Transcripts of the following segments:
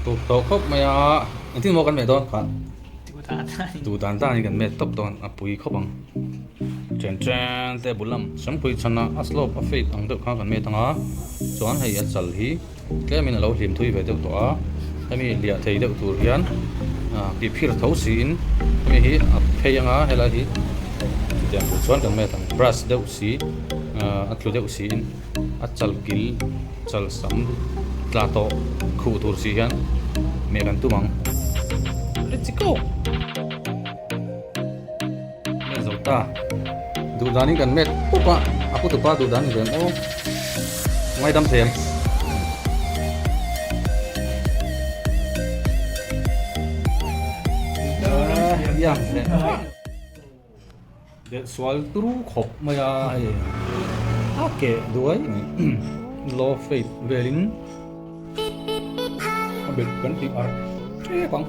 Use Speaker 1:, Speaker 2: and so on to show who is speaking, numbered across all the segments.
Speaker 1: Tuk tawh khawp mai a, engtin maw kan meh dawn khan? Duh dan danin kan met tawp dawn a pui khawp ang. Chen chen te bul lam Sangpui chhana a slope a fade ang deuh khan kan met ang a, chuan hei a chal hi tlemin a lo hlim thui ve deuh tawh a, hemi hliah thei deuh tur hian tih phir tho siin hemi hi a phei ang a, helai hi chutiang tur chuan kan met ang brush deuh si a tlu deuh siin a chal kil chal sam tla tawh khuh tur si hian meh kan tum ang. Let's go! Met zo ta. Duh danin kan met pawp a, a pu tupa duh dan ni ve ang aw. Ngaidam thei ang. Delh sual turu khawp mai a hei a keh duai mai low fade velin a belh kan tih ar tep ang.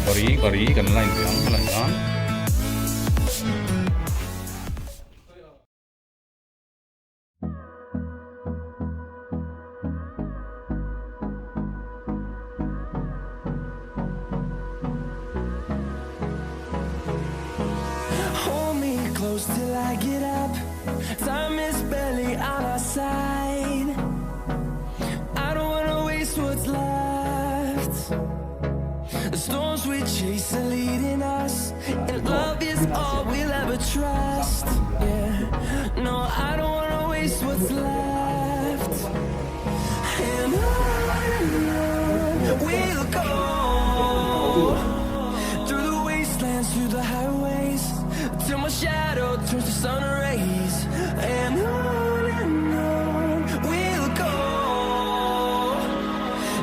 Speaker 1: Bari bari kan line ve ang helai hian.
Speaker 2: Hold me close till I get up. Time is barely on our side. I don't wanna waste what's left. The storms we chase are leading us, and love is all we'll ever trust. Yeah, no, I don't wanna waste what's left. And on we'll go through the wastelands, through the highways, till my shadow turns to sun rays. And on we'll go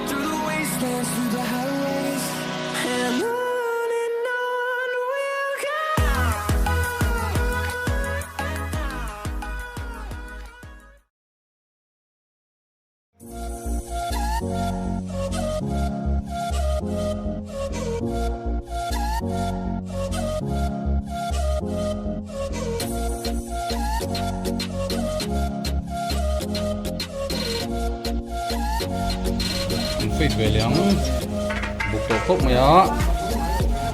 Speaker 2: through the wastelands, through the highways, and on we'll go.
Speaker 1: An fate ve leh ang buk tawh khawp mai a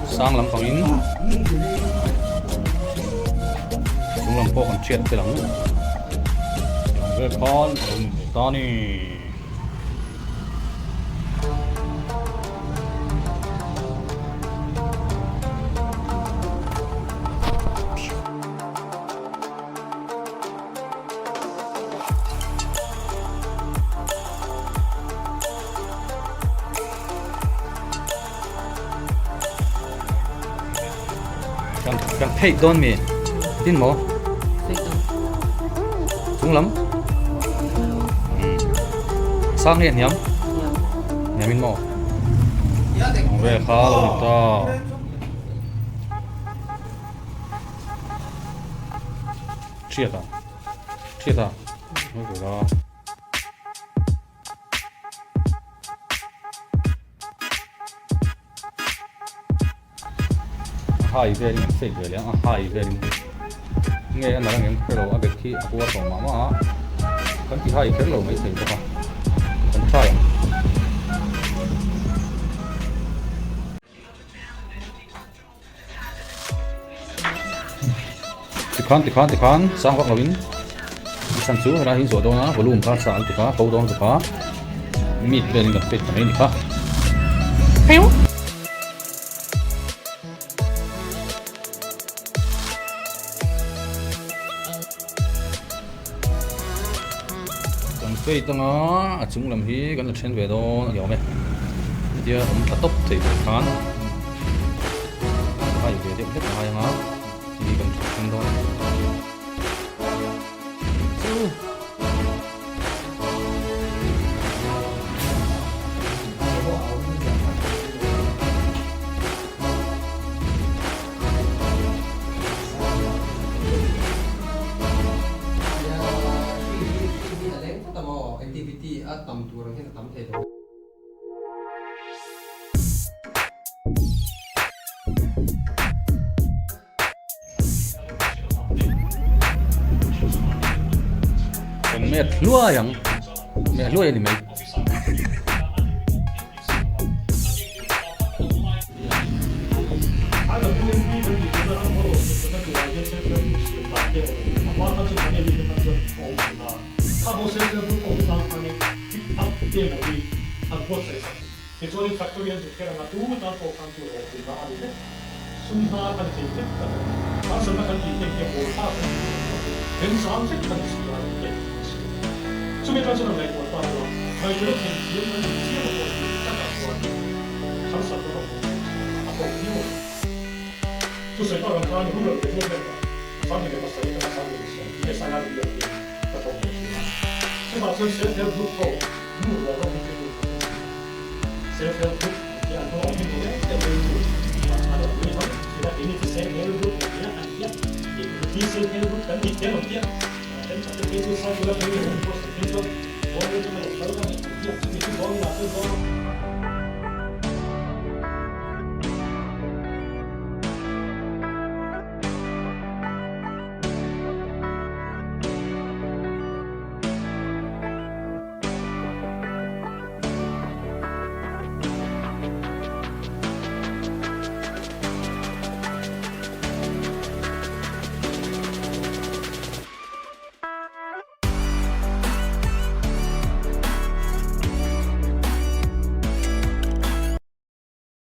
Speaker 1: sang lampang in chung lam pawh kan hriat tel ang. Tiang vel khan a lo ni ve ta a ni. Kan phei dawn mi tin maw chung lam sang nge hniam hniam in maw ang vel kha lo ni ta thiat a thiat a A hai velin an fake ve leh ang a hai velin nge a nalh ang em ka hrelo a bag khi a puar tawh mah mah a kan ti hai kher lo maithei bawk a kan try ang. Tikhan tikhan tikhan sang vak lovin a chhan chu helai hi zawh dawn a volume kha sa lutuk a ko dawn lutuk a meat velin kan pek ta mai a ni kha. Kan fate anga a chung lam hi kan la then ve dawn a ni awm e hetia awm tla tawp thei tur khan a hai ve deuh hlek a ngai anga hei kan that then dawn chu. Met hluai ang. Meh hluai a ni mai.